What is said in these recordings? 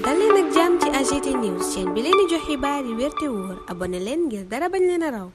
dal leen ak jàmm ci AGT News chaîne bi leen di jox xibaar yi wér te wóor abonné leen ngir dara bañ leen a raw.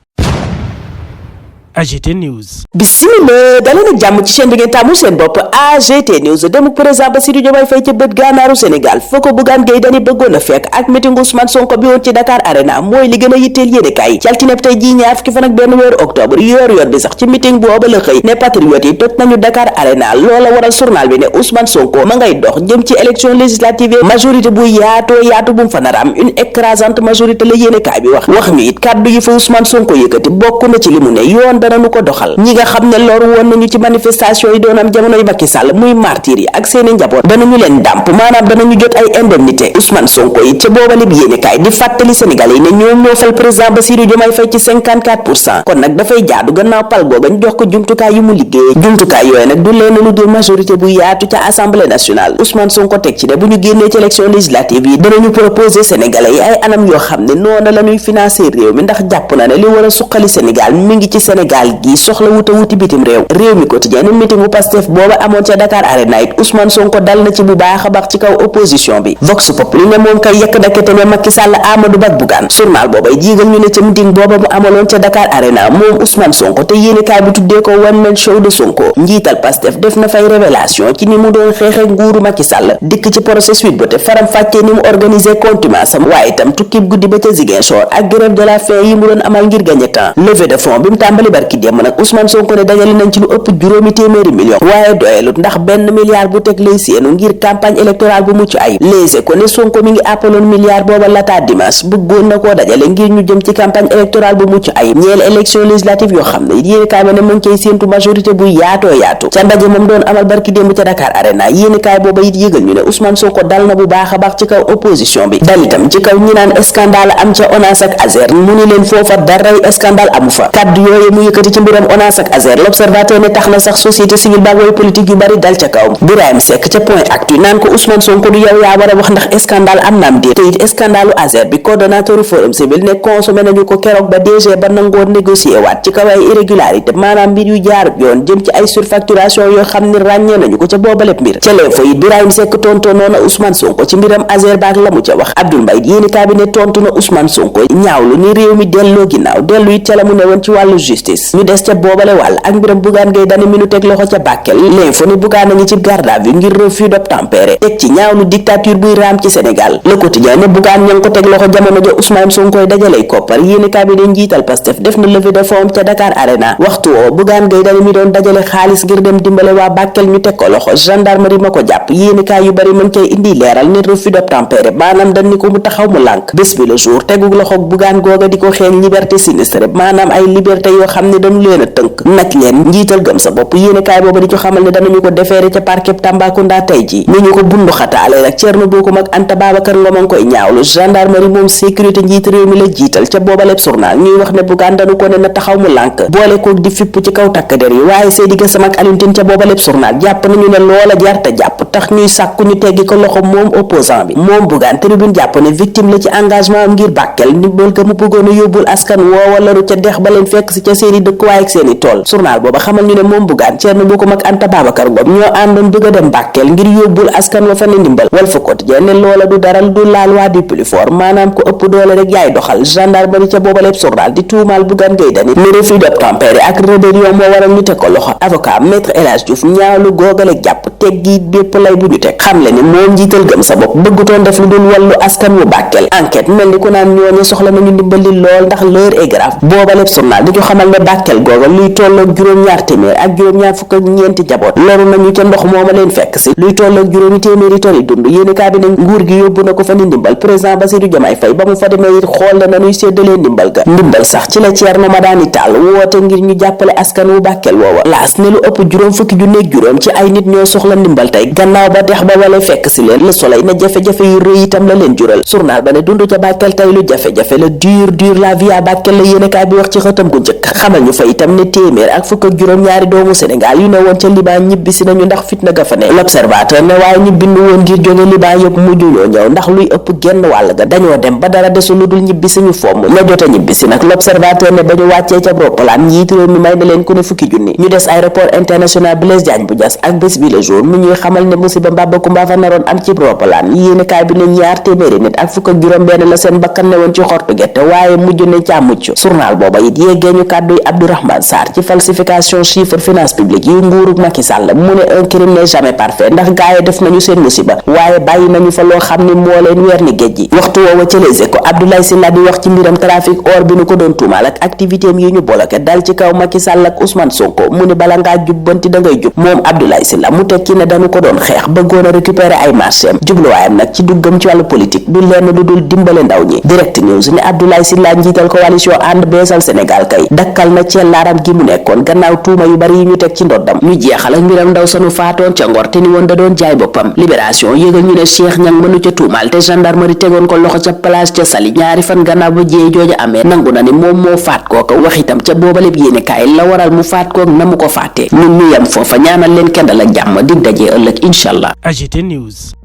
AGT News. Bismillah daleen ak jàmm ci chaîne bi ngeen tàmmu seen bopp AGT News demuk président Bassirou Diomaye Faye ca bët gànnaaru Sénégal foo ko Bougane Gueye Dany bëggoon a fekk ak meeting Ousmane Sonko bi woon ci Dakar Arena mooy li gën a yitteel yéenekaay ci altine tey jii ñaar fukki fan ak benn weeru octobre yor bi sax ci meeting booba la xëy ne patriote yi toj nañu Dakar Arena loola waral journal bi ne Ousmane Sonko ma ngay dox jëm ci élection législative majorité bu yaatu bu mu fa nar am une écrasante majorité la yéenekaay bi wax mi it kàddu yi fa Ousmane Sonko yëkkati bokk na ci li mu ne yoon danañu ko doxal ñi nga xam ne loru woon nañu ci manifestation yi doon am jamonoy Macky Sall muy martyr yi ak seeni njaboot danañu leen dàmp maanaam danañu jot ay indemnité Ousmane Sonko it ca boobale bi yéenekaay di fàttali Sénégalais yi ne ñoom ñoo fal président Bassirou Diomaye Faye ci 54% kon nag dafay jaadu gannaaw pal googa ñu jox ko jumtukaay yu mu liggéey jumtukaay yooyu nag du leen lu dul majorité bu yaatu ca Assemblée nationale Ousmane Sonko teg ci ne bu ñu génnee ci élection législative yi danañu proposer Sénégalais yi ay anam yoo xam ne noonu la ñuy financer réew mi ndax jàpp na ne li war a suqali Sénégal mi ngi ci Sénégal gi soxla wuti bitim réew mi quotidien ne meeting bu Pastef booba amoon ca Dakar Arena it Ousmane Sonko dal na ci bu baax a baax ci kaw opposition bi Vox Populi ne moom kay yekk dakete ne Macky Sall Amadou Ba Bougane journal boobay jiigal ñu ne ca meeting booba mu amaloon ca Dakar Arena moom Ousmane Sonko te yéenekaay bi tuddee ko one man show de Sonko njiital Pastef def na fay révélation ci ni mu doon xeexe nguuru Macky Sall dikk ci procès Sweet Beauté faram fàccee ni mu organiser contumace am waaye itam tukkib guddi ba ca Ziguinchor ak grève de la faim yi mu doon amal ngir gagner temps levée de fonds bi mu tàmbali barki démb nag Ousmane Sonko ne dajale nañ ci lu ëpp juróomi téeméeri million waaye doyalut ndax benn milliard bu teg lay séenu ngir campagne électorale bu mucc ayib léegi ko ne Sonko mi ngi appaloon milliard booba lataa dimanche bëggoon na koo dajale ngir ñu jëm ci campagne électorale bu mucc ayib ñeel élection législative yoo xam ne yéenekaay ba ne mu ngi koy séentu majorité bu yaatu ca ndaje moom doon amal barki démb ca Dakar Arena yéenekaay booba it yëgal ñu ne Ousmane Sonko dal na bu baax a baax ci kaw opposition bi dal itam ci kaw ñi naan scandale am ca ONAS ak ASER mu ni leen foofa daray scandale amu fa kaddu yooyu mu yëkkati ci mbiram ONAS ak ASER l'observateur ne tax na sax société civile ba way politique yu bari dal ca kaw Birahim Seck ca Point Actu naan ko Ousmane Sonko du yow yaa war a wax ndax scandale am naam déet te it scandale ASER bi coordonnateur forum civil ne consommé nañu ko keroog ba DG ba nangoo négocier waat ci kaw ay irrégularité maanaam mbir yu jaarut yoon jëm ci ay surfacturation yoo xam ne ràññee nañu ko ca boobaleb mbir ca leen fa it Birahim Seck tonto noona Ousmane Sonko ci mbiram ASER baak la mu ca wax Abdoul Mbaye yéeni cabinet tontu na Ousmane Sonko ñaawlu ni réew mi delloo ginnaaw dellu it ca la mu newoon ci wàllu justice ñu des ca boobale wàll ak mbiram Bougane Gueye Dany mi nu teg loxo ca Bakel l'info ni Bougane a ngi ci garde à vue ngir refus d'obtempérer teg ci ñaawlu dictature buy raam ci Sénégal Le Quotidien ne Bougane ña ngi ko teg loxo jamono ja Ousmane Sonko dajalay koppar yéeni cabinet njiital Pastef def na levée de fonds ca Dakar Arena waxtu woo Bougane Gueye Dany mi doon dajale xaalis ngir dem dimbale waa Bakel ñu teg ko loxo gendarmerie ma ko jàpp yéeni kaay yu bari mën cay indi leeral ne refus d'obtempérer maanaam dañ ni ko mu taxaw mu lànk bés bi le jour tegug loxo Bougane googa di ko xeeñ liberté sinistre maanaam ay liberté yoo xam ne dañu leen a tënk naj leen njiital gëm sa bopp yéenekaay booba di ko xamal ne danañu ko defeere ca parquet Tambacounda tey ji ni ñu ko bundu xataale nag Thierno Bocoum ak Anta Babacar Ngom a ngi koy ñaawlu gendarmerie moom sécurité njiit réew mi la jiital ca booba lépp journal ñuy wax ne Bougane dañu ko ne na taxaw mu lànk boole koog di fipp ci kaw takk der yi waaye Seydi Gassama ak Alioune Tine ca booba lépp journal jàpp nañu ne loola jarta jàpp tax ñuy sàkku ñu teggi ko loxo moom opposant bi moom Bougane tribune jàpp ne victime la ci engagement am ngir Bakel ndimbal ga mu bëggoon a yóbbul askan woowa laru ca dex ba leen fekk si ca seeni dëkkuwaay ak seeni tool journal booba xamal ñu ne moom Bougane Thierno Bocoum ak Anta Babacar Ngom ñoo àndoon bëgg a dem Bakel ngir yóbbul askan wa fa ne ndimbal Walf Quotidien ne loola du daral du la loi du plus fort maanaam ko ëpp doole rek yaay doxal gendarmerie ca booba lépp journal di tuumaal Bougane Gueye Dany ne refus d'obtempérer ak rébellion moo waral ñu teg ko loxo avocat maître El Hadji Diouf ñaawlu googale jàpp teggi bépp lay bu ñu teg xam le ni moom njiital gëm sa bopp bëggutoon def lu dul wàllu askan wu Bakel enquête mel ni ku naan ñooñu soxla nañu ndimbali lool ndax l'heure est grave booba lépp journal di ko xamal ne Bakel googa luy tolloog juróom-ñaar téeméer ak juróom-ñaar fukk ak ñeenti jaboot loru nañu ca ndox mooma leen fekk si luy tolloog juróomi téeméeri toni dund yéeni kaa bi ne nguur gi yóbbu na ko fa ni ndimbal président Bassirou Diomaye Faye ba mu fa demee it xool na nuy séddalee ndimbal ga ndimbal sax ci la Thierno Madani Tall woote ngir ñu jàppale askan wu Bakel woowa laas ne lu ëpp juróom fukki junneeg juróom ci ay nit ñoo soxla ndimbal tey gannaaw ba dex ba wala fekk si leen Le Soleil ne jafe-jafe yu rëy itam la leen jural journal ba ne dund ca Bakel tey lu jafe-jafe la dur la vie à Bakel la yéeni kaa bi wax ci xëtam gu njëkk xamal xamal ñu fa itam ne téeméer ak fukk ak juróom-ñaari doomu Sénégal yu ne woon ca Liban ñibbisi nañu ndax fitna ga fa ne. L'Observateur ne waaye ñu bindu woon ngir jóge Liban yëpp mujj ñoo ñëw ndax luy ëpp genn wàll ga dañoo dem ba dara desul lu dul ñibbisi ñu fomm ña jot a ñibbisi nag. L'Observateur ne ba ñu wàccee ca roppalaan njiit réew mi may na leen ku ne fukki junni ñu des aéroport international Blaise Diagne bu Diass ak bés bi le jour mu ñuy xamal ne musiba mbaba kumba fa naroon am ci roppalaan yéenekaay bi ne ñaar téeméeri nit ak fukk ak juróom benn la seen bakkan ne woon ci xortu gerte waaye mujj ne caa mucc. Journal booba it yeggee ñu kàdduy Abdourahmane Sarr ci falsification chiffre finance publique yu nguurug Macky Sall mu ne un crime n'est jamais parfait ndax gaaye def nañu seen musiba waaye bàyyi nañu fa loo xam ni moo leen weer ni géej gi. waxtu woowa ca Les Échos Abdoulaye Sylla di wax ci mbiram trafic or bi nu ko doon tuumaal ak activité yi ñu bloqué dal ci kaw Macky Sall ak Ousmane Sonko mu ne bala ngaa jubbanti da ngay jub moom Abdoulaye Sylla mu tekki ne dañu ko doon xeex bëggoon a récupérer ay marché am jubluwaayam nag ci duggam ci wàllu politique du lenn lu dul dimbale ndaw ñi. Direct News ne Abdoulaye Sylla njiital coalition ànd beesal Sénégal kay dakkal na ci laaram gi mu nekkoon gannaaw tuuma yu bari yi ñu teg ci ndoddam. ñu jeexal ak mbiram ndaw sanu faatoon ca Ngor te ni woon da doon jaay boppam. Libération yëgal ñu ne Cheikh Niang mënu ca tuumaal te gendarmerie tegoon ko loxo ca plage ca Saly ñaari fan gannaaw ba jiyee jooja amee nangu na ni moom moo faat kooka wax itam ca boobaleb yéenekaay la waral mu faat kook na mu ko faatee. ñun ñu yem foofa ñaanal leen kendal ak jàmm dig dajee ëllëg incha allah. AGT News.